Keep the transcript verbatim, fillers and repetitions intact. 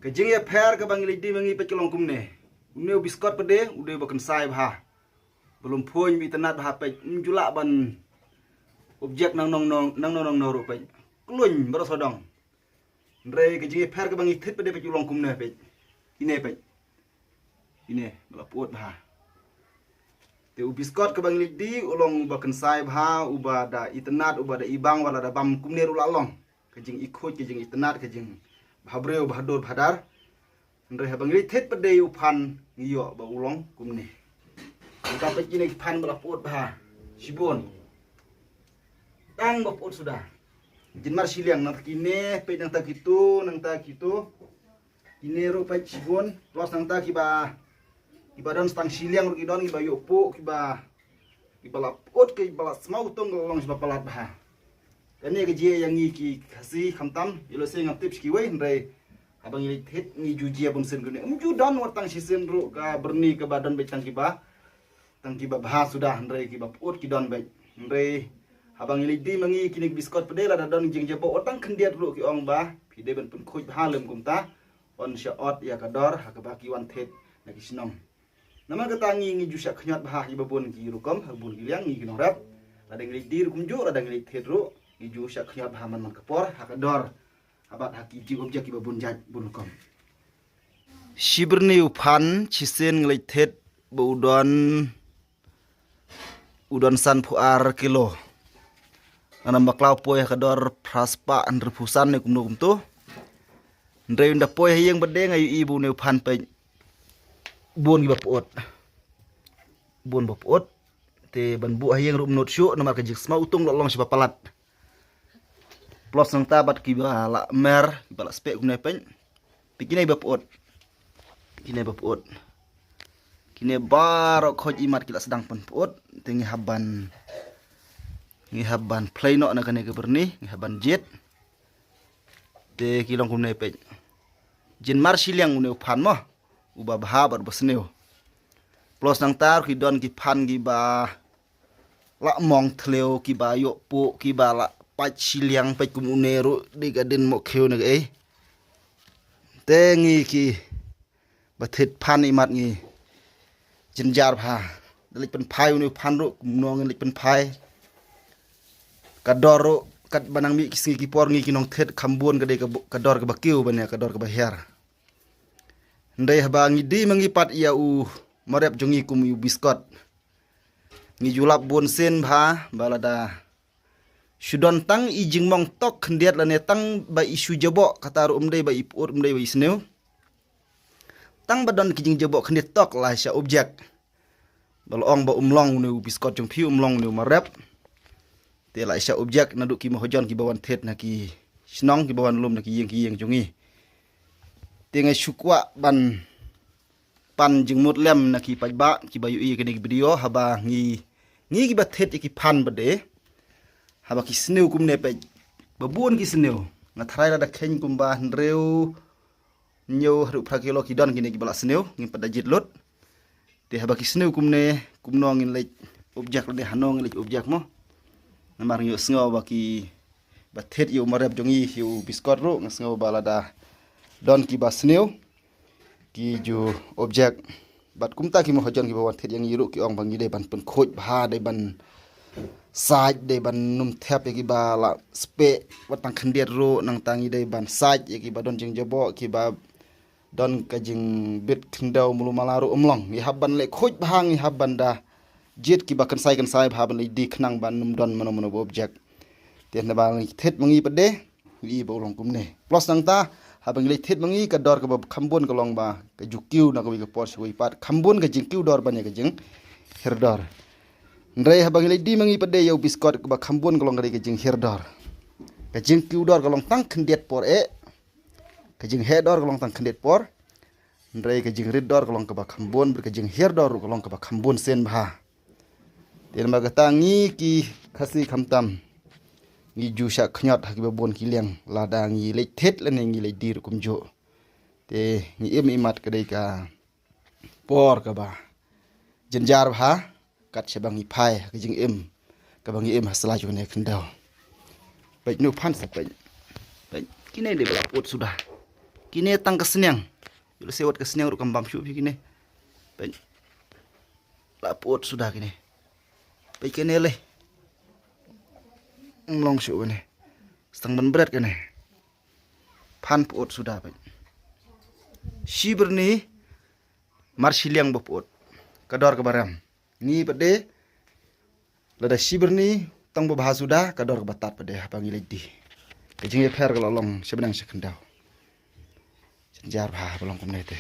Ka jingïapher kaba ngi leit die ma ngi peit ka long kumne. Une u biskot pat de u dei ba kynsai bha, ba lum phuiñ, ba itynnad bha peit. Ym ju lah ban object nang nong nong, nang nong nong ruh peit. Kluiñ baroh sawdong. Hynrei ka jingïapher kaba ngi thied pat de peit u long kumne peit. Ine peit. Ine ba la pyut bha. Te u biskot kaba ngi leit die u long uba kynsai bha, uba da itynnad, uba da ibang, uba la da bam kumne ruh la long. Ka jingikhuid, ka jingitynnad, ka jingbhabriew bhadur bhadar. Hynrei haba ngi leit thied pat de u phan ngi ïoh ba u long kumne. Nangta peit kine ki phan ba la pyut bha shibun. Tang ba pyut suda. Jin mar shiliang nangta kine, peit nangta kitu, nangta kitu. Kine ruh peit shibun, plus nangta kiba, kiba don stang shiliang ruh ki don, kiba ïoh puh, kiba, kiba la pyut, kiba la smaw tung ka long shiba palat bha. Kane ka jia ïa ngi ki Khasi khamtam, ïa lehse ngam tip sha kiwei, hynrei haba ngi leit thied ngi ju jia bun sien kane. Ym ju don wat tang shisien ruh ka byrni kaba don beit tang kiba, tang kiba bha suda, hynrei kiba pyut ki don beit. Hynrei haba ngi leit die ma ngi kine ki biskot pat de lada don jingjaboh wat tang khyndiat ruh ki ong ba phi dei ban pynkhuid bha lem kumta. Yn shah ot ïa ka dor ha kaba ki wan thied na ki shnong. Namar kata ngi, ngi ju shah khñiot bha ha kiba bun ki rukom, ha bun ki liang, ngi ki nongrep. Lada ngi leit die ruh kumjuh, lada ngi leit thied ruh ngi ju shah khñiot bha man man ka por ha ka dor. Haba ha ki jingobjek kiba bun jait bun rukom. Shi byrni u phan shisien ngi leit thied ba u don, u don sanphew ar kilo. Nga nang bakla u poi ha ka dor phra spah hynriewphew san ne kumno kumto. Hynrei ynda poi ha ïing pat de nga ïohi ba une u phan peit bun kiba pyut. Bun ba pyut. Te ban buh ha ïing ruh ym nud shuh namar ka jingsmaw tung la long shiba palat. Plus nangta bad kiba la mer, kiba la speh kumne peit. Te kine ba pyut. Kine ba pyut. Kine baroh khoit imat ki la sdang pynpyut. Te ngi hap ban, ngi hap ban phlei noh na kane ka byrni, ngi hap ban jied. Te ki long kumne peit. Jin mar shiliang une u phan mo. Uba bha bad uba sniew. Plus nangta ruh ki don ki phan kiba la mong thliew, kiba ïoh puh, kiba la pait shiliang, peit kum une ruh dei ka dien mo khiew ne kaei. Te ngi kiba thied phan imat ngi jynjar bha. Da leit pynphai une u phan ruh kumno ngin leit pynphai. Ka dor ruh katba nang mih ki sngi ki por ngi ki nongthied kham bun ka dei ka bu-, ka dor kaba kiew ban ïa ka dor kaba hiar. Hynrei haba ngi die ma ngi pat ïa u marep jong ngi kum u biskot. Ngi ju lap bun sien bha ba lada shu don tang i jingmong tok khyndiat lane tang ba i shu jaboh, kata ruh ym dei ba i pyut, ym dei ba i sniew. Tang ba don ki jingjaboh khyndiat tok la shah object. Ba la ong ba um long une u biskot jong phi, um long une u marep. Te la shah object naduh ki mahajon kiba wan thied na ki shnong, kiba wan lum na ki ïing ki ïing jong ngi. Te nga shu kwah ban pan jingmut lem na ki paidbah kiba ïohi kane ka video, haba ngi, ngi kiba thied ïa ki phan pat de. Haba ki sniew kumne peit. Ba bun ki sniew. Nga tharai lada kheiñ kumba hynriew hynñiew haduh phra kilo ki don kine kiba la sniew, ngim pat da jied lut. Te haba ki sniew kumne, kumno ngin leit object lane hano ngin leit object mo. Namar ngi ïohsngew ba kiba thied ïa u marep jong ngi, ïa u biskot ruh, nga sngew ba lada don kiba sniew ki ju object. Bad kumta ki mahajon kiba wan thied ïa ngi ruh ki ong ba ngi dei ban pynkhuid bha, dei ban sait, dei ban nym thep ïa kiba la speh wat tang khyndiat ruh, nangta ngi dei ban sait ïa kiba don jingjaboh, kiba don ka jingbit khyndew mulu mala ruh ym long. Ngi hap ban leh khuid bha, ngi hap ban da jied kiba kynsai kynsai bha ban leit die khnang ban nym don mano mano ba object. Te hynda ba ngi thied ma ngi pat de, ngi i ba u long kumne. Plus nangta, haba ngi leit thied ma ngi ka dor kaba kham bun ka long ba ka ju kiew na kawei ka por sha kawei pat. Kham bun ka jingkiew dor ban ïa ka jinghiar dor. Hynrei haba ngi leit die ma ngi pat de ïa u biskot kaba kham bun ka long ka dei ka jinghiar dor. Ka jingkiew dor ka long tang khyndiat por eh. Ka jingheh dor ka long tang khyndiat por. Hynrei ka jingrit dor ka long kaba kham bun, bad ka jinghiar dor ruh ka long kaba kham bun sien bha. Te namar kata ngi ki Khasi khamtam ngi ju shah khñiot ha kiba bun ki liang lada ngi leit thied lane ngi leit die ruh kumjuh. Te ngi im imat ka dei ka por kaba jynjar bha kat shaba ngi phai ha ka jingim kaba ngi im ha sla jong kane ka khyndew. Peit nu phan sa peit. Peit kine dei ba la pyut suda. Kine tang ka sniang. Ïoh lehse wat ka sniang ruh kam bam shuh phi kine. Peit. La put suda kine. Peit kine leh. Ym long shuh kine. Stang ban bret kine. Phan put suda peit. Shi byrni mar shiliang ba put. Ka dor kaba rem. Ngi pat de lada shi byrni tang ba bha suda ka dor kaba tad pat de haba ngi leit die. Ka jingïapher ka la long sha bneng sha khyndew. Jynjar bha ba long kumne te.